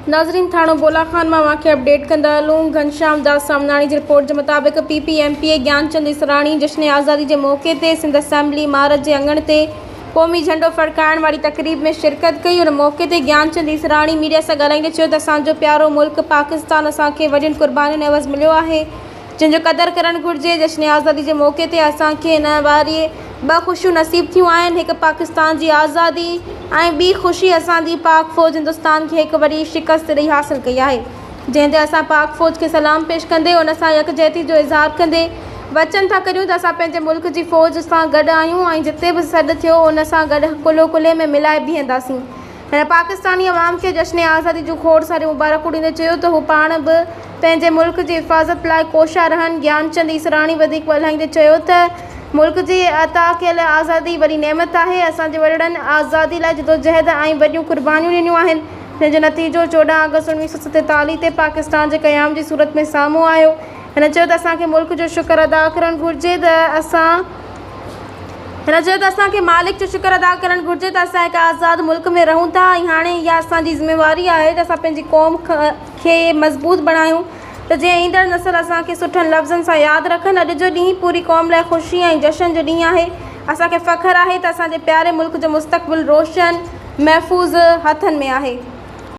ناظرين ٿاڻو بولا خان مان اوهان کي اپڊيٽ ڪندا هلون گهنشام داس سامناڻي جي رپورٽ جي مطابق P P M P A Gianchand Israni جشن آزادي جي موقعي تي سنڌ اسيمبلي عمارت جي اڱڻ تي قومي جهنڊو ڦڙڪائڻ واري تقريب ۾ شرڪت ڪئي ان موقعي تي گيانچند اسراڻي ميڊيا سان ڳالهائيندي چيو ته اسان جو پيارو ملڪ پاڪستان اسان کي وڏين قربانين عيوض مليو آهي جنهن جو قدر ڪرڻ گهرجي، جشن آزادي جي موقعي تي اسان کي هن واري ٻه خوشيون نصيب ٿيون آهن، هڪ پاڪستان جي آزادي ۽ ٻي خوشي اسان جي پاڪ فوج هندستان کي هڪ وڏي شڪست ڏئي حاصل ڪئي آهي، جنهن تي اسان پاڪ فوج کي سلام پيش ڪندي ان سان يڪجهتي جو اظهار ڪندي وچن ٿا ڪريون ته اسان پنهنجي ملڪ جي فوج سان گڏ آهيون ۽ جتي به سڏ ٿيو ان سان گڏ ڪلهو ڪلهي ۾ ملائي بيهنداسين. هن پاڪستاني عوام کي جشن آزادي جون کوڙ ساريون مبارڪون ڏيندي چيو ته هو پاڻ به پنهنجي ملڪ جي حفاظت لاء ڪوشان رهن. گيانچند ايسراڻي وڌيڪ ڳالهائيندي چيو ته ملڪ جي عطا ڪيل آزادي وڏي نعمت آهي، اسان جي وڏڙن آزادي لاء جدوجهد ۽ وڏيون قربانيون ڏنيون آهن، جنهن جو نتيجو 14 آگسٽ 1947 تي پاڪستان جي قيام جي صورت ۾ سامهون آيو. هن چيو ته اسان کي ملڪ جو شڪر ادا ڪرڻ گهرجي ته اسان هن چيو ته اسان کي مالڪ جو شڪر ادا ڪرڻ گهرجي ته اسان هڪ آزاد ملڪ ۾ رهون ٿا ۽ هاڻي اها اسان جي ذميواري آهي ته اسان پنهنجي قوم کي مضبوط بڻايون ته جيئن ايندڙ نسل اسان کي سٺن لفظن سان ياد رکن اڄ جو ڏينهن پوري قوم لاء خوشي ۽ جشن جو ڏينهن آهي اسان کي فخر آهي ته اسان جي پياري ملڪ جو مستقبل روشن محفوظ هٿن ۾ آهي.